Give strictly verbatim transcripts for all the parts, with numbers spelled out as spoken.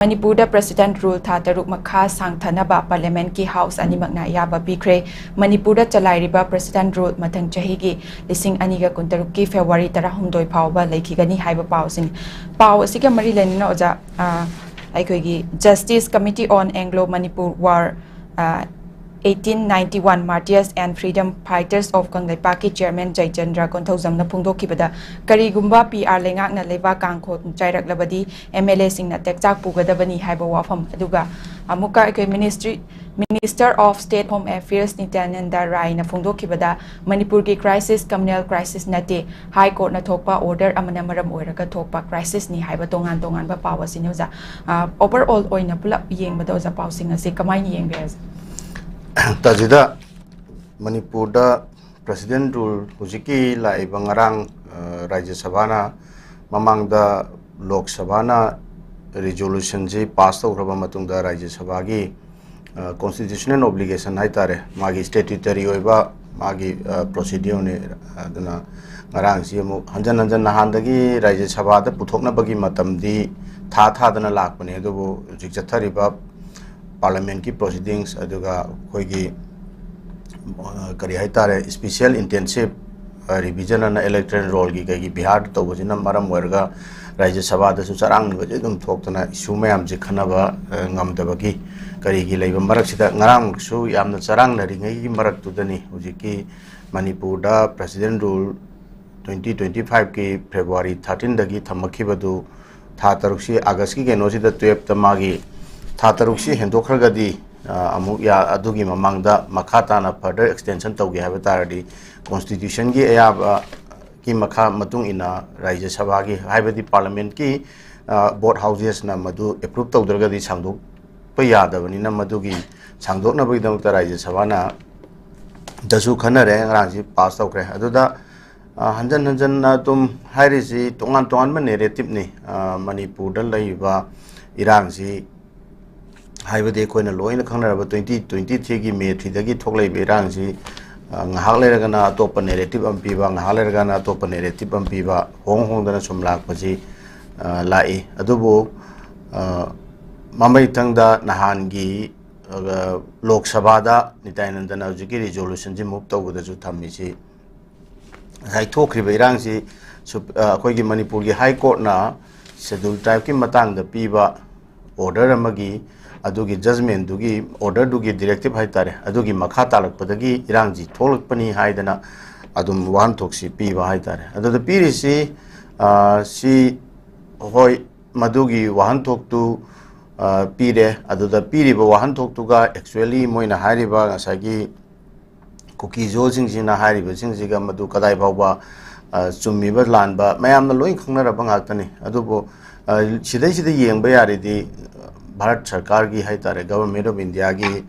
ꯃꯅꯤꯄꯨꯔꯗ President Rule ꯊꯥ ꯇꯔꯨꯛ ꯃꯈꯥ ꯁꯥꯡꯊꯅꯕ Parliament ꯀꯤ House ꯑꯅꯤꯃꯛꯅ ꯑꯌꯥꯕ ꯄꯤꯈ꯭ꯔꯦ꯫ ꯃꯅꯤꯄꯨꯔꯗ ꯆꯂꯥꯏꯔꯤꯕ President Rule ꯃꯊꯪ ꯆꯍꯤꯒꯤ ꯂꯤꯁꯤꯡ ꯑꯅꯤꯒ ꯀꯨꯟꯇꯔꯨꯛꯀꯤ February ꯇꯔꯥꯍꯨꯝꯗꯣꯏ ꯐꯥꯎꯕ ꯂꯩꯈꯤꯒꯅꯤ ꯍꯥꯏꯕ ꯄꯥꯎꯁꯤꯡ꯫ ꯄꯥꯎ ꯑꯁꯤꯒ ꯃꯔꯤ ꯂꯩꯅꯅ ꯑꯣꯖꯥ, ꯑ, ꯑꯩꯈꯣꯏꯒꯤ Justice Committee on Anglo Manipur War, ꯑ, eighteen ninety-one Martyrs and Freedom Fighters of ꯀꯪꯂꯩꯄꯥꯛꯀꯤ Chairman ꯖꯌꯆꯟꯗ꯭ꯔ ꯀꯣꯟꯊꯧꯖꯝꯅ ꯐꯣꯡꯗꯣꯛꯈꯤꯕꯗ, ꯀꯔꯤꯒꯨꯝꯕ P R ꯂꯩꯉꯥꯛꯅ ꯂꯩꯕꯥꯛ ꯀꯥꯡꯈꯣꯟ ꯆꯥꯏꯔꯛꯂꯕꯗꯤ M L A ꯁꯤꯡꯅ ꯇꯦꯛꯆꯥꯛ ꯄꯨꯒꯗꯕꯅꯤ ꯍꯥꯏꯕ ꯋꯥꯐꯝ꯫ ꯑꯗꯨꯒ ꯑꯃꯨꯛꯀ ꯑꯩꯈꯣꯏ Ministry, Minister of State Home Affairs ꯅꯤꯇ꯭ꯌꯥꯅꯟꯗ ꯔꯥꯏꯅ ꯐꯣꯡꯗꯣꯛꯈꯤꯕꯗ, ꯃꯅꯤꯄꯨꯔꯒꯤ crisis criminal crisis ꯅꯠꯇꯦ, High Court ꯅ ꯊꯣꯛꯄ order ꯑꯃꯅ ꯃꯔꯝ ꯑꯣꯏꯔꯒ ꯊꯣꯛꯄ crisis ꯅꯤ ꯍꯥꯏꯕ ꯇꯣꯉꯥꯟ ꯇꯣꯉꯥꯟꯕ ꯄꯥꯎ ꯑꯁꯤꯅꯤ ꯑꯣꯖꯥ꯫ ꯑ, overall ꯑꯣꯏꯅ ꯄꯨꯂꯞ ꯌꯦꯡꯕꯗ ꯑꯣꯖꯥ, ꯄꯥꯎꯁꯤꯡ ꯑꯁꯤ ꯀꯃꯥꯏꯅ ꯌꯦꯡꯕꯤꯔꯦ ꯑꯣꯖꯥ? ꯇꯥꯖꯤꯗ, ꯃꯅꯤꯄꯨꯔꯗ President Rule ꯍꯧꯖꯤꯛꯀꯤ ꯂꯥꯛꯏꯕ ꯉꯔꯥꯡ, ꯑ, ꯔꯥꯖ꯭ꯌ ꯁꯚꯥꯅ, ꯃꯃꯥꯡꯗ ꯂꯣꯛ ꯁꯚꯥꯅ resolution ꯁꯤ pass ꯇꯧꯈ꯭ꯔꯕ ꯃꯇꯨꯡꯗ ꯔꯥꯖ꯭ꯌ ꯁꯚꯥꯒꯤ, ꯑ, constitutional obligation ꯍꯥꯏꯇꯥꯔꯦ, ꯃꯥꯒꯤ statutory ꯑꯣꯏꯕ ꯃꯥꯒꯤ, ꯑ, procedure ꯅꯤ꯫ ꯑꯗꯨꯅ ꯉꯔꯥꯡꯁꯤ ꯑꯃꯨꯛ ꯍꯟꯖꯟ ꯍꯟꯖꯟ ꯅꯍꯥꯟꯗꯒꯤ ꯔꯥꯖ꯭ꯌ ꯁꯚꯥꯗ ꯄꯨꯊꯣꯛꯅꯕꯒꯤ ꯃꯇꯝꯗꯤ ꯊꯥ ꯊꯥꯗꯅ ꯂꯥꯛꯄꯅꯦ, ꯑꯗꯨꯕꯨ ꯍꯧꯖꯤꯛ ꯆꯠꯊꯔꯤꯕ Parliament ꯀꯤ proceedings, ꯑꯗꯨꯒ ꯑꯩꯈꯣꯏꯒꯤ, ꯑ, ꯀꯔꯤ ꯍꯥꯏꯇꯥꯔꯦ, Special Intensive, ꯑ, Revision ꯑꯅ Electoral Roll ꯒꯤ ꯀꯩꯒꯤ ꯕꯤꯍꯥꯔꯗ ꯇꯧꯕꯁꯤꯅ ꯃꯔꯝ ꯑꯣꯏꯔꯒ ꯔꯥꯖ꯭ꯌ ꯁꯚꯥꯗꯁꯨ ꯆꯔꯥꯡꯅꯕꯁꯦ ꯑꯗꯨꯝ ꯊꯣꯛꯇꯅ issue ꯃꯌꯥꯝꯁꯦ ꯈꯟꯅꯕ, ꯑ, ꯉꯝꯗꯕꯒꯤ ꯀꯔꯤꯒꯤ ꯂꯩꯕ ꯃꯔꯛꯁꯤꯗ, ꯉꯔꯥꯡꯁꯨ ꯌꯥꯝꯅ ꯆꯔꯥꯡꯅꯔꯤꯉꯩꯒꯤ ꯃꯔꯛꯇꯨꯗꯅꯤ ꯍꯧꯖꯤꯛꯀꯤ ꯃꯅꯤꯄꯨꯔꯗ President Rule twenty twenty-five ꯀꯤ February thirteen ꯗꯒꯤ ꯊꯝꯃꯛꯈꯤꯕꯗꯨ ꯊꯥ ꯇꯔꯨꯛꯁꯤ, August ꯀꯤ ꯀꯩꯅꯣꯁꯤꯗ twelve ꯇ ꯃꯥꯒꯤ ꯊꯥ ꯇꯔꯨꯛꯁꯤ ꯍꯦꯟꯗꯣꯛꯈ꯭ꯔꯒꯗꯤ, ꯑ, ꯑꯃꯨꯛ ꯌꯥ-, ꯑꯗꯨꯒꯤ ꯃꯃꯥꯡꯗ ꯃꯈꯥ ꯇꯥꯅ further extension ꯇꯧꯒꯦ ꯍꯥꯏꯕ ꯇꯥꯔꯗꯤ, constitution ꯒꯤ ꯑꯌꯥꯕꯒꯤ ꯃꯈꯥ ꯃꯇꯨꯡ ꯏꯟꯅ ꯔꯥꯖ꯭ꯌ ꯁꯚꯥꯒꯤ, ꯍꯥꯏꯕꯗꯤ Parliament ꯀꯤ, ꯑ, both houses ꯅ ꯃꯗꯨ approve ꯇꯧꯗ꯭ꯔꯒꯗꯤ ꯁꯥꯡꯗꯣꯛꯄ ꯌꯥꯗꯕꯅꯤꯅ, ꯃꯗꯨꯒꯤ ꯁꯥꯡꯗꯣꯛꯅꯕꯒꯤꯗꯃꯛꯇ ꯔꯥꯖ꯭ꯌ ꯁꯚꯥꯅ ꯗꯁꯨ ꯈꯟꯅꯔꯦ, ꯉꯔꯥꯡꯁꯤ pass ꯇꯧꯈ꯭ꯔꯦ꯫ ꯑꯗꯨꯗ, ꯑ, ꯍꯟꯖꯟ ꯍꯟꯖꯟꯅ ꯑꯗꯨꯝ ꯍꯥꯏꯔꯤꯁꯤ ꯇꯣꯉꯥꯟ ꯇꯣꯉꯥꯟꯕ narrative ꯅꯤ꯫ ꯑ, ꯃꯅꯤꯄꯨꯔꯗ ꯂꯩꯔꯤꯕ ꯏꯔꯥꯡꯁꯤ, ꯍꯥꯏꯕꯗꯤ ꯑꯩꯈꯣꯏꯅ ꯂꯣꯏꯅ ꯈꯪꯅꯔꯕ twenty twenty-three ꯒꯤ May three ꯗꯒꯤ ꯊꯣꯛꯂꯛꯏꯕ ꯏꯔꯥꯡꯁꯤ, ꯑ, ꯉꯥꯏꯍꯥꯛ ꯂꯩꯔꯒꯅ ꯑꯇꯣꯞꯄ narrative ꯑꯃ ꯄꯤꯕ, ꯉꯥꯏꯍꯥꯛ ꯂꯩꯔꯒꯅ ꯑꯇꯣꯞꯄ narrative ꯑꯃ ꯄꯤꯕ, ꯍꯣꯡ ꯍꯣꯡꯗꯅ ꯁꯨꯝ ꯂꯥꯛꯄꯁꯤ, ꯑ, ꯂꯥꯛꯏ꯫ ꯑꯗꯨꯕꯨ, ꯑ, ꯃꯃꯩꯊꯪꯗ ꯅꯍꯥꯟꯒꯤ, ꯑ, ꯂꯣꯛ ꯁꯚꯥꯗ ꯅꯤꯇꯥꯏꯅꯟꯗꯅ ꯍꯧꯖꯤꯛꯀꯤ ꯔꯤꯖꯣꯂꯨꯁꯟꯁꯤ ꯃꯨꯚ ꯇꯧꯕꯗꯁꯨ ꯊꯝꯃꯤꯁꯤ, ꯉꯁꯥꯏ ꯊꯣꯛꯈ꯭ꯔꯤꯕ ꯏꯔꯥꯡꯁꯤ ꯁꯨꯞ-, ꯑ, ꯑꯩꯈꯣꯏꯒꯤ ꯃꯅꯤꯄꯨꯔꯒꯤ ꯍꯥꯏ ꯀꯣꯔꯠꯅ ꯁꯦꯗꯨꯜ ꯇ꯭ꯔꯥꯏꯕꯀꯤ ꯃꯇꯥꯡꯗ ꯄꯤꯕ ꯑꯣꯔꯗꯔ ꯑꯃꯒꯤ, ꯑꯗꯨꯒꯤ ꯖꯖꯃꯦꯟꯗꯨꯒꯤ, ꯑꯣꯔꯗꯔꯗꯨꯒꯤ ꯗꯤꯔꯦꯛꯇꯤꯞ ꯍꯥꯏꯇꯥꯔꯦ, ꯑꯗꯨꯒꯤ ꯃꯈꯥ ꯇꯥꯔꯛꯄꯗꯒꯤ ꯏꯔꯥꯡꯁꯤ ꯊꯣꯛꯂꯛꯄꯅꯤ ꯍꯥꯏꯗꯅ ꯑꯗꯨꯝ ꯋꯥꯍꯟꯊꯣꯛꯁꯤ ꯄꯤꯕ ꯍꯥꯏꯇꯥꯔꯦ꯫ ꯑꯗꯨꯗ ꯄꯤꯔꯤꯁꯤ, ꯑ, ꯁꯤ, ꯍꯣꯏ, ꯃꯗꯨꯒꯤ ꯋꯥꯍꯟꯊꯣꯛꯇꯨ, ꯑ, ꯄꯤꯔꯦ꯫ ꯑꯗꯨꯗ ꯄꯤꯔꯤꯕ ꯋꯥꯍꯟꯊꯣꯛꯇꯨꯒ actually ꯃꯣꯏꯅ ꯍꯥꯏꯔꯤꯕ ꯉꯁꯥꯏꯒꯤ ꯀꯨꯀꯤ ꯖꯣꯁꯤꯡꯁꯤꯅ ꯍꯥꯏꯔꯤꯕꯁꯤꯡꯁꯤꯒ ꯃꯗꯨ ꯀꯗꯥꯏ ꯐꯥꯎꯕ, ꯑ, ꯆꯨꯝꯃꯤꯕ ꯂꯥꯟꯕ ꯃꯌꯥꯝꯅ ꯂꯣꯏ ꯈꯪꯅꯔꯕ ꯉꯥꯛꯇꯅꯤ꯫ ꯑꯗꯨꯕꯨ, ꯑ, ꯁꯤꯗꯩꯁꯤꯗ ꯌꯦꯡꯕ ꯌꯥꯔꯗꯤ, ꯚꯥꯔꯠ ꯁꯔꯀꯥꯔꯒꯤ ꯍꯥꯏꯇꯥꯔꯦ, Government of Indiaꯒꯤ,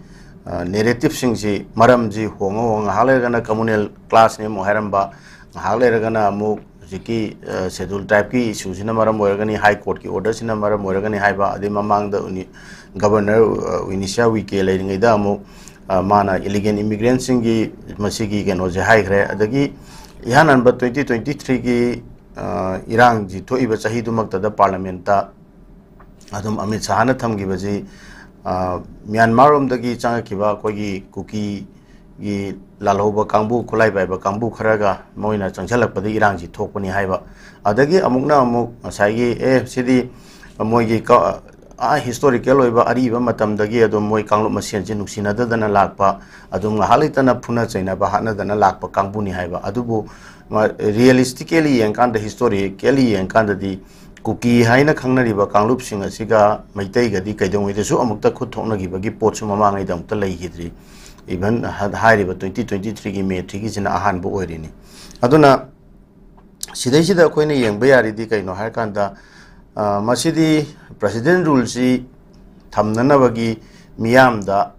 ꯑ, ꯅꯦꯔꯦꯇꯤꯞꯁꯤꯡꯁꯤ, ꯃꯔꯝꯁꯤ ꯍꯣꯡꯉ ꯍꯣꯡꯉ, ꯉꯥꯏꯍꯥꯛ ꯂꯩꯔꯒꯅ communal classꯅꯤ ꯑꯃꯨꯛ ꯍꯥꯏꯔꯝꯕ, ꯉꯥꯏꯍꯥꯛ ꯂꯩꯔꯒꯅ ꯑꯃꯨꯛ ꯍꯧꯖꯤꯛꯀꯤ, ꯑ, ꯁꯦꯗꯨꯜ ꯇ꯭ꯔꯥꯏꯕꯀꯤ ꯏꯁꯨꯁꯤꯅ ꯃꯔꯝ ꯑꯣꯏꯔꯒꯅꯤ, ꯍꯥꯏ ꯀꯣꯔꯠꯀꯤ ꯑꯣꯔꯗꯔꯁꯤꯅ ꯃꯔꯝ ꯑꯣꯏꯔꯒꯅꯤ ꯍꯥꯏꯕ, ꯑꯗꯩ ꯃꯃꯥꯡꯗ ꯎꯅꯤ-, ꯒꯕꯔꯅꯔ, ꯑ, ꯋꯤꯅꯤꯁꯤꯌꯥ ꯋꯤꯀꯦ ꯂꯩꯔꯤꯉꯩꯗ ꯑꯃꯨꯛ, ꯑ, ꯃꯥꯅ ꯏꯂꯤꯒꯦꯟ ꯏꯃꯤꯒ꯭ꯔꯦꯟꯁꯤꯡꯒꯤ ꯃꯁꯤꯒꯤ ꯀꯩꯅꯣꯁꯦ ꯍꯥꯏꯈ꯭ꯔꯦ꯫ ꯑꯗꯒꯤ ꯏꯍꯥꯟ ꯍꯥꯟꯕ twenty twenty threeꯒꯤ, ꯑ, ꯏꯔꯥꯡꯁꯤ ꯊꯣꯛꯏꯕ ꯆꯍꯤꯗꯨꯃꯛꯇꯗ ꯄꯥꯔꯂꯤꯌꯥꯃꯦꯟꯠꯇ ꯑꯗꯨꯝ ꯑꯃꯤꯠ ꯁꯥꯍꯅ ꯊꯝꯈꯤꯕꯁꯤ, ꯑ, ꯃ꯭ꯌꯥꯟꯃꯥꯔꯔꯣꯝꯗꯒꯤ ꯆꯪꯉꯛꯈꯤꯕ ꯑꯩꯈꯣꯏꯒꯤ ꯀꯨꯀꯤꯒꯤ ꯂꯥꯜꯍꯧꯕ ꯀꯥꯡꯕꯨ, ꯈꯨꯠꯂꯥꯏ ꯄꯥꯏꯕ ꯀꯥꯡꯕꯨ ꯈꯔꯒ ꯃꯣꯏꯅ ꯆꯪꯁꯤꯜꯂꯛꯄꯗ ꯏꯔꯥꯡꯁꯤ ꯊꯣꯛꯄꯅꯤ ꯍꯥꯏꯕ꯫ ꯑꯗꯒꯤ ꯑꯃꯨꯛꯅ ꯑꯃꯨꯛ ꯉꯁꯥꯏꯒꯤ, ꯑꯦ, ꯁꯤꯗꯤ ꯃꯣꯏꯒꯤ ꯀ-, ꯑꯥ, ꯍꯤꯁꯇꯣꯔꯤꯀꯦꯜ ꯑꯣꯏꯕ ꯑꯔꯤꯕ ꯃꯇꯝꯗꯒꯤ ꯑꯗꯨꯝ ꯃꯣꯏ ꯀꯥꯡꯂꯨꯞ ꯃꯁꯦꯟꯁꯦ ꯅꯨꯡꯁꯤꯅꯗꯗꯅ ꯂꯥꯛꯄ, ꯑꯗꯨꯝ ꯉꯥꯏꯍꯥꯛ ꯂꯩꯇꯅ ꯐꯨꯅ ꯆꯩꯅꯕ, ꯍꯥꯠꯅꯗꯅ ꯂꯥꯛꯄ ꯀꯥꯡꯕꯨꯅꯤ ꯍꯥꯏꯕ꯫ ꯑꯗꯨꯕꯨ ꯃ-, ꯔꯤꯌꯦꯂꯤꯁꯇꯤꯀꯦꯂꯤ ꯌꯦꯡꯀꯥꯟꯗ, ꯍꯤꯁꯇꯣꯔꯤꯀꯦꯂꯤ ꯌꯦꯡꯀꯥꯟꯗꯗꯤ, ꯀꯨꯀꯤ ꯍꯥꯏꯅ ꯈꯪꯅꯔꯤꯕ ꯀꯥꯡꯂꯨꯞꯁꯤꯡ ꯑꯁꯤꯒ ꯃꯩꯇꯩꯒꯗꯤ ꯀꯩꯗꯧꯉꯩꯗꯁꯨ ꯑꯃꯨꯛꯇ ꯈꯨꯠ ꯊꯣꯛꯅꯈꯤꯕꯒꯤ ꯄꯣꯠꯁꯨ ꯃꯃꯥꯡꯉꯩꯗ ꯑꯃꯨꯛꯇ ꯂꯩꯈꯤꯗ꯭ꯔꯤ꯫ ꯏꯚꯟ ꯍ-, ꯍꯥꯏꯔꯤꯕ twenty twenty threeꯒꯤ May threeꯒꯤꯁꯤꯅ ꯑꯍꯥꯟꯕ ꯑꯣꯏꯔꯤꯅꯤ꯫ ꯑꯗꯨꯅ ꯁꯤꯗꯩꯁꯤꯗ ꯑꯩꯈꯣꯏꯅ ꯌꯦꯡꯕ ꯌꯥꯔꯤꯗꯤ ꯀꯩꯅꯣ ꯍꯥꯏꯔꯀꯥꯟꯗ, ꯑ, ꯃꯁꯤꯗꯤ ꯄ꯭ꯔꯁꯤꯗꯦꯟ ꯔꯨꯜꯁꯤ ꯊꯝꯅꯅꯕꯒꯤ ꯃꯤꯌꯥꯝꯗ,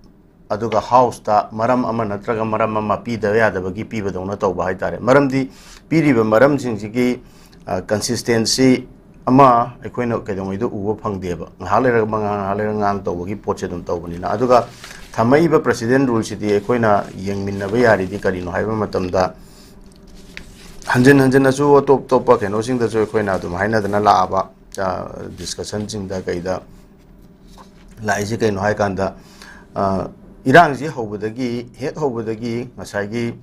ꯑꯗꯨꯒ ꯍꯥꯎꯁꯇ ꯃꯔꯝ ꯑꯃ ꯅꯠꯇ꯭ꯔꯒ ꯃꯔꯝ ꯑꯃ ꯄꯤꯗꯕ ꯌꯥꯗꯕꯒꯤ ꯄꯤꯕꯗꯧꯅ ꯇꯧꯕ ꯍꯥꯏꯇꯥꯔꯦ꯫ ꯃꯔꯝꯗꯤ ꯄꯤꯔꯤꯕ ꯃꯔꯝꯁꯤꯡꯁꯤꯒꯤ, ꯑ, ꯀꯟꯁꯤꯁꯇꯦꯟꯁꯤ ꯑꯃ ꯑꯩꯈꯣꯏꯅ ꯀꯩꯗꯧꯉꯩꯗ ꯎꯕ ꯐꯪꯗꯦꯕ꯫ ꯉꯥꯏꯍꯥꯛ ꯂꯩꯔꯒ ꯃꯉꯥꯡ, ꯉꯥꯏꯍꯥꯛ ꯂꯩꯔꯒ ꯉꯥꯡ ꯇꯧꯕꯒꯤ ꯄꯣꯠꯁꯦ ꯑꯗꯨꯝ ꯇꯧꯕꯅꯤꯅ꯫ ꯑꯗꯨꯒ ꯊꯝꯃꯛꯏꯕ ꯄ꯭ꯔꯁꯤꯗꯦꯟ ꯔꯨꯜꯁꯤꯗꯤ ꯑꯩꯈꯣꯏꯅ ꯌꯦꯡꯃꯤꯟꯅꯕ ꯌꯥꯔꯤꯗꯤ ꯀꯔꯤꯅꯣ ꯍꯥꯏꯕ ꯃꯇꯝꯗ, ꯍꯟꯖꯤꯟ ꯍꯟꯖꯤꯟꯅꯁꯨ ꯑꯇꯣꯞ ꯑꯇꯣꯞꯄ ꯀꯩꯅꯣꯁꯤꯡꯗꯁꯨ ꯑꯩꯈꯣꯏꯅ ꯑꯗꯨꯝ ꯍꯥꯏꯅꯗꯅ ꯂꯥꯛꯑꯕ, ꯑ, ꯗꯤꯁꯀꯁꯟꯁꯤꯡꯗ ꯀꯩꯗ ꯂꯥꯛꯏꯁꯦ ꯀꯩꯅꯣ ꯍꯥꯏ ꯀꯥꯟꯗ, ꯑ, ꯏꯔꯥꯡꯁꯤ ꯍꯧꯕꯗꯒꯤ, ꯍꯦꯛ ꯍꯧꯕꯗꯒꯤ ꯉꯁꯥꯏꯒꯤ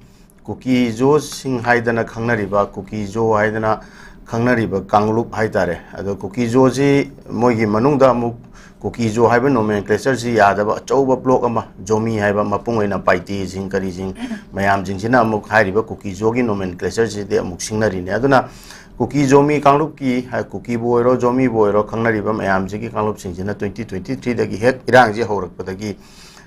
ꯀꯨꯀꯤ ꯖꯣꯁꯤꯡ ꯍꯥꯏꯗꯅ ꯈꯪꯅꯔꯤꯕ, ꯀꯨꯀꯤ ꯖꯣ ꯍꯥꯏꯗꯅ ꯈꯪꯅꯔꯤꯕ ꯀꯥꯡꯂꯨꯞ ꯍꯥꯏꯇꯥꯔꯦ꯫ ꯑꯗꯣ ꯀꯨꯀꯤ ꯖꯣꯁꯤ ꯃꯣꯏꯒꯤ ꯃꯅꯨꯡꯗ ꯑꯃꯨꯛ ꯀꯨꯀꯤ ꯖꯣ ꯍꯥꯏꯕ nomenclatureꯁꯤ ꯌꯥꯗꯕ ꯑꯆꯧꯕ block ꯑꯃ, ꯖꯣꯃꯤ ꯍꯥꯏꯕ, ꯃꯄꯨꯡ ꯑꯣꯏꯅ ꯄꯥꯏꯇꯦꯁꯤꯡ ꯀꯔꯤꯁꯤꯡ ꯃꯌꯥꯝꯁꯤꯡꯁꯤꯅ ꯑꯃꯨꯛ ꯍꯥꯏꯔꯤꯕ ꯀꯨꯀꯤ ꯖꯣꯒꯤ nomenclatureꯁꯤꯗꯤ ꯑꯃꯨꯛ ꯁꯤꯡꯅꯔꯤꯅꯦ꯫ ꯑꯗꯨꯅ ꯀꯨꯀꯤ ꯖꯣꯃꯤ ꯀꯥꯡꯂꯨꯞꯀꯤ, ꯍꯥꯏ, ꯀꯨꯀꯤꯕꯨ ꯑꯣꯏꯔꯣ, ꯖꯣꯃꯤꯕꯨ ꯑꯣꯏꯔꯣ, ꯈꯪꯅꯔꯤꯕ ꯃꯌꯥꯝꯁꯤꯒꯤ ꯀꯥꯡꯂꯨꯞꯁꯤꯡꯁꯤꯅ twenty twenty threeꯗꯒꯤ ꯍꯦꯛ ꯏꯔꯥꯡꯁꯤ ꯍꯧꯔꯛꯄꯗꯒꯤ,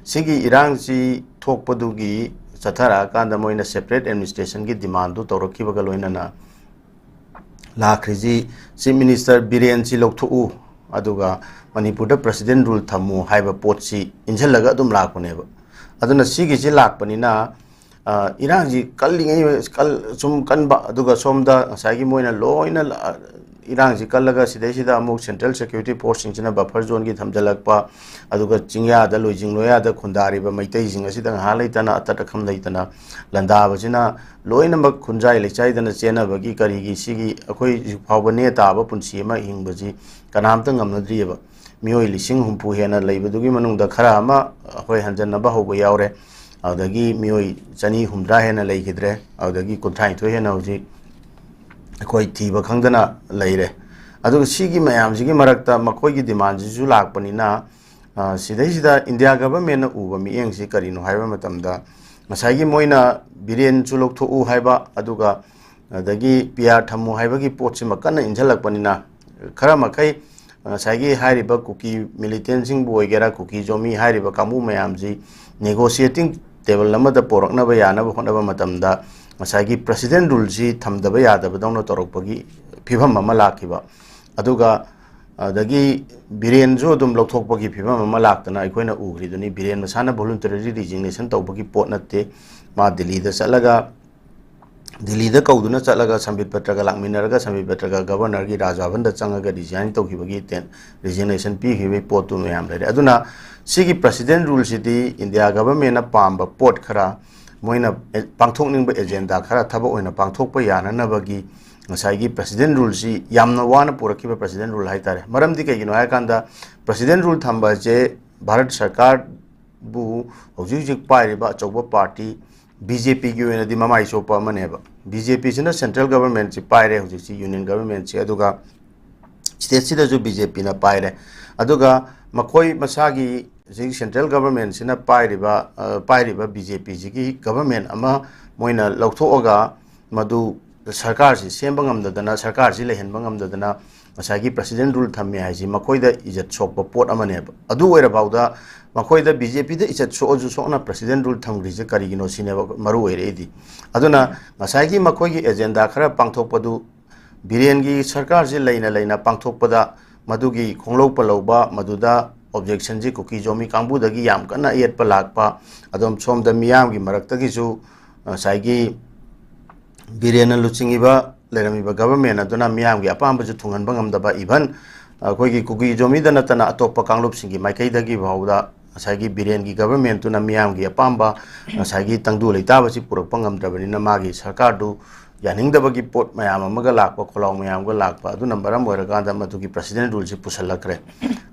ꯁꯤꯒꯤ ꯏꯔꯥꯡꯁꯤ ꯊꯣꯛꯄꯗꯨꯒꯤ ꯆꯠꯊꯔꯛꯑꯀꯥꯟꯗ ꯃꯣꯏꯅ separate administrationꯒꯤ demandꯗꯨ ꯇꯧꯔꯛꯈꯤꯕꯒ ꯂꯣꯏꯅꯅ ꯂꯥꯛꯈ꯭ꯔꯤꯁꯤ, Chief Minister ꯕꯤꯔꯦꯟꯁꯤ ꯂꯧꯊꯣꯛꯎ, ꯑꯗꯨꯒ ꯃꯅꯤꯄꯨꯔꯗ President rule ꯊꯝꯃꯨ ꯍꯥꯏꯕ ꯄꯣꯠꯁꯤ ꯏꯟꯁꯤꯜꯂꯒ ꯑꯗꯨꯝ ꯂꯥꯛꯄꯅꯦꯕ꯫ ꯑꯗꯨꯅ ꯁꯤꯒꯤꯁꯤ ꯂꯥꯛꯄꯅꯤꯅ, ꯑ, ꯏꯔꯥꯡꯁꯤ ꯀꯜꯂꯤꯉꯩ, ꯀꯜ-, ꯁꯨꯝ ꯀꯟꯕ, ꯑꯗꯨꯒ ꯁꯣꯝꯗ ꯉꯁꯥꯏꯒꯤ ꯃꯣꯏꯅ ꯂꯣꯏꯅ ꯂ-, ꯏꯔꯥꯡꯁꯤ ꯀꯜꯂꯒ ꯁꯤꯗꯩꯁꯤꯗ ꯑꯃꯨꯛ central security forceꯁꯤꯡꯁꯤꯅ buffer zoneꯒꯤ ꯊꯝꯖꯤꯜꯂꯛꯄ, ꯑꯗꯨꯒ ꯆꯤꯡꯌꯥꯗ, ꯂꯣꯏꯖꯤꯡ ꯂꯣꯌꯥꯗ ꯈꯨꯟꯗꯥꯔꯤꯕ ꯃꯩꯇꯩꯁꯤꯡ ꯑꯁꯤꯗ ꯉꯥꯏꯍꯥꯛ ꯂꯩꯇꯅ ꯑꯇꯠ ꯑꯈꯝ ꯂꯩꯇꯅ ꯂꯥꯟꯗꯥꯕꯁꯤꯅ ꯂꯣꯏꯅꯃꯛ ꯈꯨꯟꯖꯥꯏ ꯂꯩꯆꯥꯏꯗꯅ ꯆꯦꯟꯅꯕꯒꯤ ꯀꯔꯤꯒꯤ ꯁꯤꯒꯤ ꯑꯩꯈꯣꯏ ꯍꯧꯖꯤꯛ ꯐꯥꯎꯕ ꯅꯦ ꯇꯥꯕ ꯄꯨꯟꯁꯤ ꯑꯃ ꯍꯤꯡꯕꯁꯤ ꯀꯅꯥꯝꯇ ꯉꯝꯅꯗ꯭ꯔꯤꯑꯕ꯫ ꯃꯤꯑꯣꯏ ꯂꯤꯁꯤꯡ ꯍꯨꯝꯐꯨ ꯍꯦꯟꯅ ꯂꯩꯕꯗꯨꯒꯤ ꯃꯅꯨꯡꯗ ꯈꯔ ꯑꯃ ꯑꯩꯈꯣꯏ ꯍꯟꯖꯟꯅꯕ ꯍꯧꯕ ꯌꯥꯎꯔꯦ꯫ ꯑꯗꯨꯗꯒꯤ ꯃꯤꯑꯣꯏ ꯆꯅꯤ ꯍꯨꯝꯗ꯭ꯔꯥ ꯍꯦꯟꯅ ꯂꯩꯈꯤꯗ꯭ꯔꯦ꯫ ꯑꯗꯨꯗꯒꯤ ꯀꯨꯟꯊ꯭ꯔꯥꯅꯤꯊꯣꯏ ꯍꯦꯟꯅ ꯍꯧꯖꯤꯛ ꯑꯩꯈꯣꯏ ꯊꯤꯕ ꯈꯪꯗꯅ ꯂꯩꯔꯦ꯫ ꯑꯗꯨꯒ ꯁꯤꯒꯤ ꯃꯌꯥꯝꯁꯤꯒꯤ ꯃꯔꯛꯇ ꯃꯈꯣꯏꯒꯤ demandꯁꯤꯁꯨ ꯂꯥꯛꯄꯅꯤꯅ, ꯑ, ꯁꯤꯗꯩꯁꯤꯗ India governmentꯅ ꯎꯕ ꯃꯤꯠꯌꯦꯡꯁꯤ ꯀꯔꯤꯅꯣ ꯍꯥꯏꯕ ꯃꯇꯝꯗ, ꯉꯁꯥꯏꯒꯤ ꯃꯣꯏꯅ ꯕꯤꯔꯦꯟꯁꯨ ꯂꯧꯊꯣꯛꯎ ꯍꯥꯏꯕ, ꯑꯗꯨꯒ ꯑꯗꯒꯤ P R ꯊꯝꯃꯨ ꯍꯥꯏꯕꯒꯤ ꯄꯣꯠꯁꯤꯃ ꯀꯟꯅ ꯏꯟꯁꯤꯜꯂꯛꯄꯅꯤꯅ, ꯈꯔ ꯃꯈꯩ ꯉꯁꯥꯏꯒꯤ ꯍꯥꯏꯔꯤꯕ ꯀꯨꯀꯤ militantꯁꯤꯡꯕꯨ ꯑꯣꯏꯒꯦꯔꯥ, ꯀꯨꯀꯤ ꯖꯣꯃꯤ ꯍꯥꯏꯔꯤꯕ ꯀꯥꯡꯕꯨ ꯃꯌꯥꯝꯁꯤ negotiating table ꯑꯃꯗ ꯄꯣꯔꯛꯅꯕ ꯌꯥꯅꯕ ꯍꯣꯠꯅꯕ ꯃꯇꯝꯗ, ꯉꯁꯥꯏꯒꯤ President ruleꯁꯤ ꯊꯝꯗꯕ ꯌꯥꯗꯕꯗꯧꯅ ꯇꯧꯔꯛꯄꯒꯤ ꯐꯤꯕꯝ ꯑꯃ ꯂꯥꯛꯈꯤꯕ꯫ ꯑꯗꯨꯒ ꯑꯗꯒꯤ ꯕꯤꯔꯦꯟꯁꯨ ꯑꯗꯨꯝ ꯂꯧꯊꯣꯛꯄꯒꯤ ꯐꯤꯕꯝ ꯑꯃ ꯂꯥꯛꯇꯅ ꯑꯩꯈꯣꯏꯅ ꯎꯈ꯭ꯔꯤꯗꯨꯅꯤ꯫ ꯕꯤꯔꯦꯟ ꯃꯁꯥꯅ voluntary resignation ꯇꯧꯕꯒꯤ ꯄꯣꯠ ꯅꯠꯇꯦ꯫ ꯃꯥ ꯗꯤꯜꯂꯤꯗ ꯆꯠꯂꯒ, ꯗꯤꯜꯂꯤꯗ ꯀꯧꯗꯨꯅ ꯆꯠꯂꯒ ꯁꯝꯕꯤꯠ ꯄꯇ꯭ꯔꯒ ꯂꯥꯛꯃꯤꯟꯅꯔꯒ, ꯁꯝꯕꯤꯠ ꯄꯇ꯭ꯔꯒ governorꯒꯤ ꯔꯥꯖ ꯚꯕꯟꯗ ꯆꯪꯉꯒ resign ꯇꯧꯈꯤꯕꯒꯤ ꯇꯦꯟ-, resignation ꯄꯤꯈꯤꯕꯒꯤ ꯄꯣꯠꯇꯨ ꯃꯌꯥꯝ ꯂꯩꯔꯦ꯫ ꯑꯗꯨꯅ ꯁꯤꯒꯤ President ruleꯁꯤꯗꯤ India governmentꯅ ꯄꯥꯝꯕ ꯄꯣꯠ ꯈꯔ, ꯃꯣꯏꯅ ꯑꯦ-, ꯄꯥꯡꯊꯣꯛꯅꯤꯡꯕ agenda ꯈꯔ ꯊꯕꯛ ꯑꯣꯏꯅ ꯄꯥꯡꯊꯣꯛꯄ ꯌꯥꯅꯅꯕꯒꯤ ꯉꯁꯥꯏꯒꯤ President Ruleꯁꯤ ꯌꯥꯝꯅ ꯋꯥꯅ ꯄꯨꯔꯛꯈꯤꯕ President Rule ꯍꯥꯏꯇꯥꯔꯦ꯫ ꯃꯔꯝꯗꯤ ꯀꯩꯒꯤꯅꯣ ꯍꯥꯏꯔꯀꯥꯟꯗ, President Rule ꯊꯝꯕ ꯑꯁꯦ ꯚꯥꯔꯠ ꯁꯔꯀꯥꯔꯕꯨ ꯍꯧꯖꯤꯛ ꯍꯧꯖꯤꯛ ꯄꯥꯏꯔꯤꯕ ꯑꯆꯧꯕ party BJPꯒꯤ ꯑꯣꯏꯅꯗꯤ ꯃꯃꯥꯏ ꯆꯣꯞꯄ ꯑꯃꯅꯦꯕ꯫ BJPꯁꯤꯅ central governmentꯁꯤ ꯄꯥꯏꯔꯦ, ꯍꯧꯖꯤꯛꯁꯤ union governmentꯁꯤ, ꯑꯗꯨꯒ stateꯁꯤꯗꯁꯨ BJPꯅ ꯄꯥꯏꯔꯦ꯫ ꯑꯗꯨꯒ ꯃꯈꯣꯏ ꯃꯁꯥꯒꯤ ꯍꯧꯖꯤꯛ central governmentꯁꯤꯅ ꯄꯥꯏꯔꯤꯕ, ꯑ, ꯄꯥꯏꯔꯤꯕ BJPꯁꯤꯒꯤ government ꯑꯃ ꯃꯣꯏꯅ ꯂꯧꯊꯣꯛꯑꯒ, ꯃꯗꯨ ꯁꯔꯀꯥꯔꯁꯤ ꯁꯦꯝꯕ ꯉꯝꯗꯗꯅ, ꯁꯔꯀꯥꯔꯁꯤ ꯂꯩꯍꯟꯕ ꯉꯝꯗꯗꯅ ꯉꯁꯥꯏꯒꯤ President Rule ꯊꯝꯃꯦ ꯍꯥꯏꯁꯤ ꯃꯈꯣꯏꯗ ꯏꯖꯠ ꯁꯣꯛꯄ ꯄꯣꯠ ꯑꯃꯅꯦꯕ꯫ ꯑꯗꯨ ꯑꯣꯏꯔꯐꯥꯎꯗ ꯃꯈꯣꯏꯗ BJPꯗ ꯏꯖꯠ ꯁꯣꯛꯑꯁꯨ ꯁꯣꯛꯅ President Rule ꯊꯝꯈ꯭ꯔꯤꯁꯦ ꯀꯔꯤꯒꯤꯅꯣ ꯁꯤꯅꯦꯕ ꯃꯔꯨ ꯑꯣꯏꯔꯛꯏꯗꯤ꯫ ꯑꯗꯨꯅ ꯉꯁꯥꯏꯒꯤ ꯃꯈꯣꯏꯒꯤ agenda ꯈꯔ ꯄꯥꯡꯊꯣꯛꯄꯗꯨ ꯕꯤꯔꯦꯟꯒꯤ ꯁꯔꯀꯥꯔꯁꯤ ꯂꯩꯅ ꯂꯩꯅ ꯄꯥꯡꯊꯣꯛꯄꯗ ꯃꯗꯨꯒꯤ ꯈꯣꯡꯂꯧ ꯄꯜꯂꯧꯕ, ꯃꯗꯨꯗ objectionꯁꯤ ꯀꯨꯀꯤ ꯖꯣꯃꯤ ꯀꯥꯡꯕꯨꯗꯒꯤ ꯌꯥꯝ ꯀꯟꯅ ꯑꯌꯦꯠꯄ ꯂꯥꯛꯄ, ꯑꯗꯨꯝ ꯁꯣꯝꯗ ꯃꯤꯌꯥꯝꯒꯤ ꯃꯔꯛꯇꯒꯤꯁꯨ ꯉꯁꯥꯏꯒꯤ ꯕꯤꯔꯦꯟꯅ ꯂꯨꯆꯤꯡꯉꯤꯕ, ꯂꯩꯔꯝꯃꯤꯕ government ꯑꯗꯨꯅ ꯃꯤꯌꯥꯝꯒꯤ ꯑꯄꯥꯝꯕꯁꯨ ꯊꯨꯡꯍꯟꯕ ꯉꯝꯗꯕ, even ꯑꯩꯈꯣꯏꯒꯤ ꯀꯨꯀꯤ ꯖꯣꯃꯤꯗ ꯅꯠꯇꯅ ꯑꯇꯣꯞꯄ ꯀꯥꯡꯂꯨꯞꯁꯤꯡꯒꯤ ꯃꯥꯏꯀꯩꯗꯒꯤ ꯐꯥꯎꯕꯗ ꯉꯁꯥꯏꯒꯤ ꯕꯤꯔꯦꯟꯒꯤ governmentꯇꯨꯅ ꯃꯤꯌꯥꯝꯒꯤ ꯑꯄꯥꯝꯕ, ꯉꯁꯥꯏꯒꯤ ꯇꯪꯗꯨ ꯂꯩꯇꯥꯕꯁꯤ ꯄꯨꯔꯛꯄ ꯉꯝꯗ꯭ꯔꯕꯅꯤꯅ ꯃꯥꯒꯤ ꯁꯔꯀꯥꯔꯗꯨ ꯌꯥꯅꯤꯡꯗꯕꯒꯤ ꯄꯣꯠ ꯃꯌꯥꯝ ꯑꯃꯒ ꯂꯥꯛꯄ, ꯈꯣꯜꯂꯥꯎ ꯃꯌꯥꯝꯒ ꯂꯥꯛꯄ, ꯑꯗꯨꯅ ꯃꯔꯝ ꯑꯣꯏꯔꯀꯥꯟꯗ ꯃꯗꯨꯒꯤ President Ruleꯁꯤ ꯄꯨꯁꯜꯂꯛꯈ꯭ꯔꯦ꯫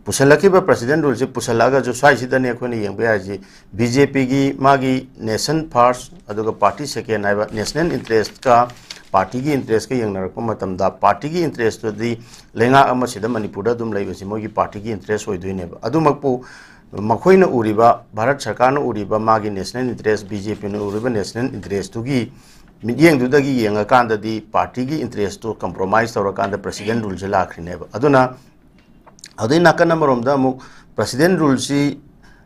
ꯄꯨꯁꯜꯂꯛꯈꯤꯕ President Ruleꯁꯤ ꯄꯨꯁꯜꯂꯛꯑꯒꯁꯨ ꯁ꯭ꯋꯥꯏꯁꯤꯗꯅꯦ ꯑꯩꯈꯣꯏꯅ ꯌꯦꯡꯕ ꯌꯥꯔꯤꯁꯤ, BJPꯒꯤ ꯃꯥꯒꯤ nation first ꯑꯗꯨꯒ party second ꯍꯥꯏꯕ national interestꯀ partyꯒꯤ interestꯀ ꯌꯦꯡꯅꯔꯛꯄ ꯃꯇꯝꯗ, partyꯒꯤ interestꯇꯨꯗꯤ ꯂꯩꯉꯥꯛ ꯑꯃꯁꯤꯗ ꯃꯅꯤꯄꯨꯔꯗ ꯑꯗꯨꯝ ꯂꯩꯕꯁꯤ ꯃꯣꯏꯒꯤ partyꯒꯤ interest ꯑꯣꯏꯗꯣꯏꯅꯦꯕ꯫ ꯑꯗꯨꯃꯛꯄꯨ ꯃꯈꯣꯏꯅ ꯎꯔꯤꯕ, ꯚꯥꯔꯠ ꯁꯔꯀꯥꯔꯅ ꯎꯔꯤꯕ ꯃꯥꯒꯤ national interest, BJPꯅ ꯎꯔꯤꯕ national interestꯇꯨꯒꯤ ꯃꯤꯠꯌꯦꯡꯗꯨꯗꯒꯤ ꯌꯦꯡꯉꯀꯥꯟꯗꯗꯤ partyꯒꯤ interestꯇꯨ compromise ꯇꯧꯔꯀꯥꯟꯗ President Ruleꯁꯦ ꯂꯥꯛꯈ꯭ꯔꯤꯅꯦꯕ꯫ ꯑꯗꯨꯅ ꯑꯗꯨꯗꯩ ꯅꯥꯀꯟ ꯑꯃꯔꯣꯝꯗ ꯑꯃꯨꯛ President Ruleꯁꯤ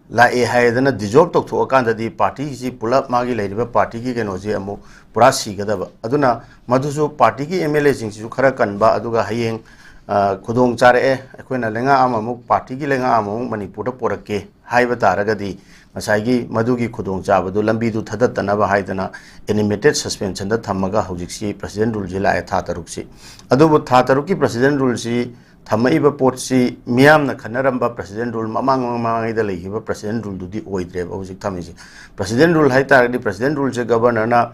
ꯂꯥꯛꯑꯦ ꯍꯥꯏꯗꯅ dissolve ꯇꯧꯊꯣꯛꯑꯀꯥꯟꯗꯗꯤ partyꯁꯤ ꯄꯨꯂꯞ ꯃꯥꯒꯤ ꯂꯩꯔꯤꯕ partyꯒꯤ ꯀꯩꯅꯣꯁꯤ ꯑꯃꯨꯛ ꯄꯨꯔꯥ ꯁꯤꯒꯗꯕ꯫ ꯑꯗꯨꯅ ꯃꯗꯨꯁꯨ partyꯒꯤ MLAꯁꯤꯡꯁꯤꯁꯨ ꯈꯔ ꯀꯟꯕ, ꯑꯗꯨꯒ ꯍꯌꯦꯡ, ꯑ, ꯈꯨꯗꯣꯡ ꯆꯥꯔꯛꯑꯦ, ꯑꯩꯈꯣꯏꯅ ꯂꯩꯉꯥꯛ ꯑꯃꯃꯨꯛ, partyꯒꯤ ꯂꯩꯉꯥꯛ ꯑꯃꯃꯨꯛ ꯃꯅꯤꯄꯨꯔꯗ ꯄꯣꯔꯛꯀꯦ ꯍꯥꯏꯕ ꯇꯥꯔꯒꯗꯤ, ꯉꯁꯥꯏꯒꯤ ꯃꯗꯨꯒꯤ ꯈꯨꯗꯣꯡꯆꯥꯕꯗꯨ ꯂꯝꯕꯤꯗꯨ ꯊꯗꯠꯇꯅꯕ ꯍꯥꯏꯗꯅ animated suspensionꯗ ꯊꯝꯃꯒ ꯍꯧꯖꯤꯛꯁꯤ President Ruleꯁꯤ ꯂꯥꯛꯑꯦ, ꯊꯥ ꯇꯔꯨꯛꯁꯤ꯫ ꯑꯗꯨꯕꯨ ꯊꯥ ꯇꯔꯨꯛꯀꯤ President Ruleꯁꯤ ꯊꯝꯃꯛꯏꯕ ꯄꯣꯠꯁꯤ ꯃꯤꯌꯥꯝꯅ ꯈꯟꯅꯔꯝꯕ President Rule, ꯃꯃꯥꯡ ꯃꯃꯥꯡꯉꯩꯗ ꯂꯩꯈꯤꯕ President Ruleꯗꯨꯗꯤ ꯑꯣꯏꯗ꯭ꯔꯦꯕ ꯍꯧꯖꯤꯛ ꯊꯝꯃꯤꯁꯦ꯫ President Rule ꯍꯥꯏ ꯇꯥꯔꯒꯗꯤ, President Ruleꯁꯦ governorꯅ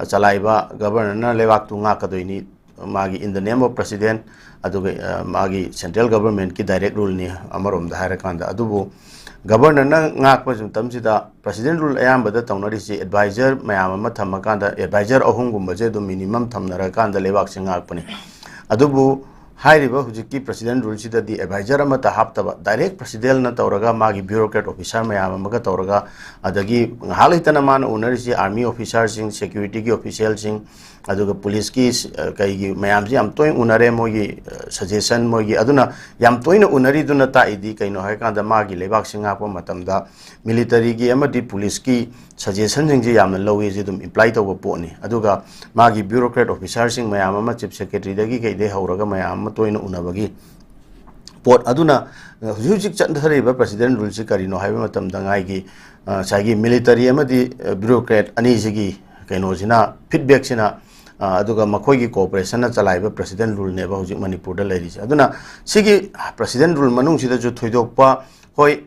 ꯆꯂꯥꯏꯕ, governorꯅ ꯂꯩꯕꯥꯛꯇꯨ ꯉꯥꯛꯀꯗꯣꯏꯅꯤ, ꯃꯥꯒꯤ in the name of president, ꯑꯗꯨꯒ ꯑ, ꯃꯥꯒꯤ central governmentꯀꯤ direct ruleꯅꯤ ꯑꯃꯔꯣꯝꯗ ꯍꯥꯏꯔꯀꯥꯟꯗ꯫ ꯑꯗꯨꯕꯨ governorꯅ ꯉꯥꯛꯄ ꯃꯇꯝꯁꯤꯗ president rule ꯑꯌꯥꯝꯕꯗ ꯇꯧꯅꯔꯤꯁꯤ advisor ꯃꯌꯥꯝ ꯑꯃ ꯊꯝꯃꯀꯥꯟꯗ, advisor ꯑꯍꯨꯝꯒꯨꯝꯕꯁꯦ ꯑꯗꯨꯝ minimum ꯊꯝꯅꯔꯀꯥꯟꯗ ꯂꯩꯕꯥꯛꯁꯦ ꯉꯥꯛꯄꯅꯤ꯫ ꯑꯗꯨꯕꯨ ꯍꯥꯏꯔꯤꯕ ꯍꯧꯖꯤꯛꯀꯤ president ruleꯁꯤꯗꯗꯤ advisor ꯑꯃꯠꯇ ꯍꯥꯞꯇꯕ, direct presidentꯅ ꯇꯧꯔꯒ ꯃꯥꯒꯤ bureaucrat officer ꯃꯌꯥꯝ ꯑꯃꯒ ꯇꯧꯔꯒ, ꯑꯗꯒꯤ ꯉꯥꯏꯍꯥꯛ ꯂꯩꯇꯅ ꯃꯥꯅ ꯎꯅꯔꯤꯁꯤ army officerꯁꯤꯡ, securityꯒꯤ officialꯁꯤꯡ, ꯑꯗꯨꯒ policeꯀꯤ, ꯑ, ꯀꯩꯒꯤ ꯃꯌꯥꯝꯁꯤ ꯌꯥꯝ ꯇꯣꯏꯅ ꯎꯅꯔꯦ, ꯃꯣꯏꯒꯤ, ꯑ, suggestion, ꯃꯣꯏꯒꯤ, ꯑꯗꯨꯅ ꯌꯥꯝ ꯇꯣꯏꯅ ꯎꯅꯔꯤꯗꯨꯅ ꯇꯥꯛꯏꯗꯤ ꯀꯩꯅꯣ ꯍꯥꯏꯀꯥꯟꯗ ꯃꯥꯒꯤ ꯂꯩꯕꯥꯛꯁꯤ ꯉꯥꯛꯄ ꯃꯇꯝꯗ militaryꯒꯤ ꯑꯃꯗꯤ policeꯀꯤ suggestionꯁꯤꯡꯁꯤ ꯌꯥꯝꯅ ꯂꯧꯏ, ꯁꯤ ꯑꯗꯨꯝ imply ꯇꯧꯕ ꯄꯣꯠꯅꯤ꯫ ꯑꯗꯨꯒ ꯃꯥꯒꯤ bureaucrat officerꯁꯤꯡ ꯃꯌꯥꯝ ꯑꯃ chief secretaryꯗꯒꯤ ꯀꯩꯗꯩ ꯍꯧꯔꯒ ꯃꯌꯥꯝ ꯑꯃ ꯇꯣꯏꯅ ꯎꯅꯕꯒꯤ ꯄꯣꯠ꯫ ꯑꯗꯨꯅ ꯍꯧꯖꯤꯛ ꯍꯧꯖꯤꯛ ꯆꯠꯊꯔꯤꯕ president ruleꯁꯤ ꯀꯔꯤꯅꯣ ꯍꯥꯏꯕ ꯃꯇꯝꯗ ꯉꯥꯏꯒꯤ, ꯑ, ꯉꯁꯥꯏꯒꯤ military ꯑꯃꯗꯤ, ꯑ, bureaucrat ꯑꯅꯤꯁꯤꯒꯤ ꯀꯩꯅꯣꯁꯤꯅ, feedbackꯁꯤꯅ, ꯑ, ꯑꯗꯨꯒ ꯃꯈꯣꯏꯒꯤ cooperationꯅ ꯆꯂꯥꯏꯕ president ruleꯅꯦꯕ ꯍꯧꯖꯤꯛ ꯃꯅꯤꯄꯨꯔꯗ ꯂꯩꯔꯤꯁꯦ꯫ ꯑꯗꯨꯅ ꯁꯤꯒꯤ president rule ꯃꯅꯨꯡꯁꯤꯗꯁꯨ ꯊꯣꯏꯗꯣꯛꯄ, ꯍꯣꯏ,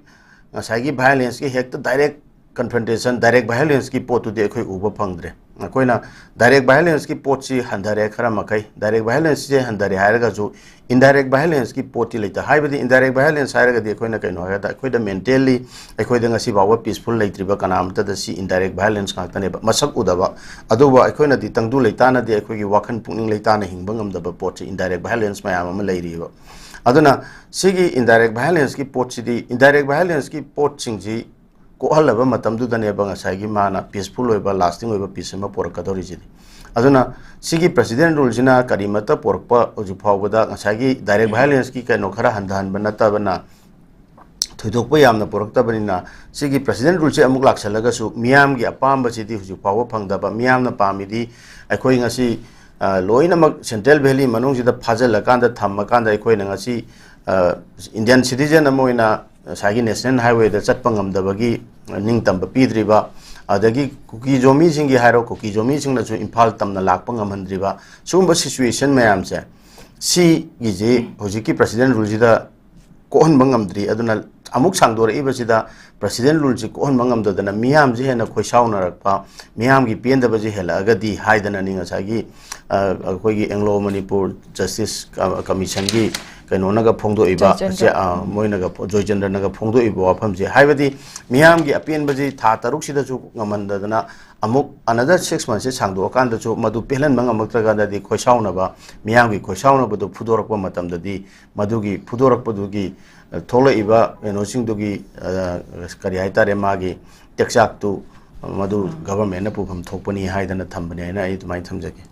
ꯉꯁꯥꯏꯒꯤ violenceꯀꯤ ꯍꯦꯛꯇ direct confrontation, direct violenceꯀꯤ ꯄꯣꯠꯇꯨꯗꯤ ꯑꯩꯈꯣꯏ ꯎꯕ ꯐꯪꯗ꯭ꯔꯦ꯫ ꯑꯩꯈꯣꯏꯅ direct violenceꯀꯤ ꯄꯣꯠꯁꯤ ꯍꯟꯊꯔꯦ ꯈꯔ ꯃꯈꯩ, direct violenceꯁꯦ ꯍꯟꯊꯔꯦ ꯍꯥꯏꯔꯒꯁꯨ indirect violenceꯀꯤ ꯄꯣꯠꯇꯤ ꯂꯩꯇ꯫ ꯍꯥꯏꯕꯗꯤ indirect violence ꯍꯥꯏꯔꯒꯗꯤ ꯑꯩꯈꯣꯏꯅ ꯀꯩꯅꯣ ꯍꯥꯏꯔꯒꯗ, ꯑꯩꯈꯣꯏꯗ mentally, ꯑꯩꯈꯣꯏꯗ ꯉꯁꯤ ꯐꯥꯎꯕ peaceful ꯂꯩꯇ꯭ꯔꯤꯕ ꯀꯅꯥ ꯑꯃꯠꯇꯗ ꯁꯤ indirect violence ꯉꯥꯛꯇꯅꯦꯕ, ꯃꯁꯛ ꯎꯗꯕ꯫ ꯑꯗꯨꯕꯨ ꯑꯩꯈꯣꯏꯅꯗꯤ ꯇꯪꯗꯨ ꯂꯩꯇꯥꯅꯗꯤ ꯑꯩꯈꯣꯏꯒꯤ ꯋꯥꯈꯜ ꯄꯨꯛꯅꯤꯡ ꯂꯩꯇꯥꯅ ꯍꯤꯡꯕ ꯉꯝꯗꯕ ꯄꯣꯠꯁꯤ indirect violence ꯃꯌꯥꯝ ꯑꯃ ꯂꯩꯔꯤꯕ꯫ ꯑꯗꯨꯅ ꯁꯤꯒꯤ indirect violenceꯀꯤ ꯄꯣꯠꯁꯤꯗꯤ, indirect violenceꯀꯤ ꯄꯣꯠꯁꯤꯡꯁꯤ ꯀꯣꯛꯍꯜꯂꯕ ꯃꯇꯝꯗꯨꯗꯅꯦꯕ ꯉꯁꯥꯏꯒꯤ ꯃꯥꯅ peaceful ꯑꯣꯏꯕ, lasting ꯑꯣꯏꯕ peace ꯑꯃ ꯄꯨꯔꯛꯀꯗꯧꯔꯤꯁꯤꯗꯤ꯫ ꯑꯗꯨꯅ ꯁꯤꯒꯤ president ruleꯁꯤꯅ ꯀꯔꯤꯃꯠꯇ ꯄꯨꯔꯛꯄ, ꯍꯧꯖꯤꯛ ꯐꯥꯎꯕꯗ ꯉꯁꯥꯏꯒꯤ direct violenceꯀꯤ ꯀꯩꯅꯣ ꯈꯔ ꯍꯟꯊꯍꯟꯕ ꯅꯠꯇꯕꯅ ꯊꯣꯏꯗꯣꯛꯄ ꯌꯥꯝꯅ ꯄꯨꯔꯛꯇꯕꯅꯤꯅ, ꯁꯤꯒꯤ president ruleꯁꯦ ꯑꯃꯨꯛ ꯂꯥꯛꯁꯜꯂꯒꯁꯨ ꯃꯤꯌꯥꯝꯒꯤ ꯑꯄꯥꯝꯕꯁꯤꯗꯤ ꯍꯧꯖꯤꯛ ꯐꯥꯎꯕ ꯐꯪꯗꯕ꯫ ꯃꯤꯌꯥꯝꯅ ꯄꯥꯝꯃꯤꯗꯤ ꯑꯩꯈꯣꯏ ꯉꯁꯤ, ꯑ, ꯂꯣꯏꯅꯃꯛ Central Valley ꯃꯅꯨꯡꯁꯤꯗ ꯐꯥꯖꯤꯜꯂꯀꯥꯟꯗ ꯊꯝꯃꯀꯥꯟꯗ ꯑꯩꯈꯣꯏꯅ ꯉꯁꯤ, ꯑ, Indian citizen ꯑꯃ ꯑꯣꯏꯅ ꯉꯁꯥꯏꯒꯤ national highwayꯗ ꯆꯠꯄ ꯉꯝꯗꯕꯒꯤ ꯅꯤꯡꯇꯝꯕ ꯄꯤꯗ꯭ꯔꯤꯕ, ꯑꯗꯒꯤ ꯀꯨꯀꯤ ꯖꯣꯃꯤꯁꯤꯡꯒꯤ ꯍꯥꯏꯔꯣ, ꯀꯨꯀꯤ ꯖꯣꯃꯤꯁꯤꯡꯅꯁꯨ ꯏꯝꯐꯥꯜ ꯇꯝꯅ ꯂꯥꯛꯄ ꯉꯝꯍꯟꯗ꯭ꯔꯤꯕ, ꯁꯤꯒꯨꯝꯕ situation ꯃꯌꯥꯝꯁꯦ, ꯁꯤꯒꯤꯁꯤ ꯍꯧꯖꯤꯛꯀꯤ president ruleꯁꯤꯗ ꯀꯣꯛꯍꯟꯕ ꯉꯝꯗ꯭ꯔꯤ꯫ ꯑꯗꯨꯅ ꯑꯃꯨꯛ ꯁꯥꯡꯗꯣꯔꯛꯏꯕꯁꯤꯗ president ruleꯁꯤ ꯀꯣꯛꯍꯟꯕ ꯉꯝꯗꯗꯅ ꯃꯤꯌꯥꯝꯁꯤ ꯍꯦꯟꯅ ꯈꯣꯏꯁꯥꯎꯅꯔꯛꯄ, ꯃꯤꯌꯥꯝꯒꯤ ꯄꯦꯟꯗꯕꯁꯤ ꯍꯦꯜꯂꯛꯑꯒꯗꯤ ꯍꯥꯏꯗꯅꯅꯤ ꯉꯁꯥꯏꯒꯤ, ꯑ, ꯑꯩꯈꯣꯏꯒꯤ Anglo Manipur Justice ꯀ-, Commissionꯒꯤ ꯀꯩꯅꯣꯅꯒ ꯐꯣꯡꯗꯣꯛꯏꯕ, ꯖꯣꯏꯆꯟꯗ꯭ꯔ꯫ ꯆꯦ-, ꯑ, ꯃꯣꯏꯅꯒ ꯐꯣ-, ꯖꯣꯏꯆꯟꯗ꯭ꯔꯅꯒ ꯐꯣꯡꯗꯣꯛꯏꯕ ꯋꯥꯐꯝꯁꯦ꯫ ꯍꯥꯏꯕꯗꯤ ꯃꯤꯌꯥꯝꯒꯤ ꯑꯄꯦꯟꯕꯁꯤ ꯊꯥ ꯇꯔꯨꯛꯁꯤꯗꯁꯨ ꯉꯝꯍꯟꯗꯗꯅ ꯑꯃꯨꯛ another six monthsꯁꯦ ꯁꯥꯡꯗꯣꯛꯑꯀꯥꯟꯗꯁꯨ ꯃꯗꯨ ꯄꯦꯜꯍꯟꯕ ꯉꯝꯃꯛꯇ꯭ꯔꯀꯥꯟꯗꯗꯤ ꯈꯣꯏꯁꯥꯎꯅꯕ, ꯃꯤꯌꯥꯝꯒꯤ ꯈꯣꯏꯁꯥꯎꯅꯕꯗꯨ ꯐꯨꯗꯣꯔꯛꯄ ꯃꯇꯝꯗꯗꯤ ꯃꯗꯨꯒꯤ ꯐꯨꯗꯣꯔꯛꯄꯗꯨꯒꯤ, ꯑ, ꯊꯣꯛꯂꯛꯏꯕ ꯀꯩꯅꯣꯁꯤꯡꯗꯨꯒꯤ, ꯑ, ꯀꯔꯤ ꯍꯥꯏꯇꯥꯔꯦ, ꯃꯥꯒꯤ ꯇꯦꯛꯆꯥꯛꯇꯨ, ꯑ, ꯃꯗꯨ ꯎꯝ꯫ Governmentꯅ ꯄꯨꯐꯝ ꯊꯣꯛꯄꯅꯤ ꯍꯥꯏꯗꯅ ꯊꯝꯕꯅꯤ ꯍꯥꯏꯅ ꯑꯩ ꯑꯗꯨꯃꯥꯏꯅ ꯊꯝꯖꯒꯦ꯫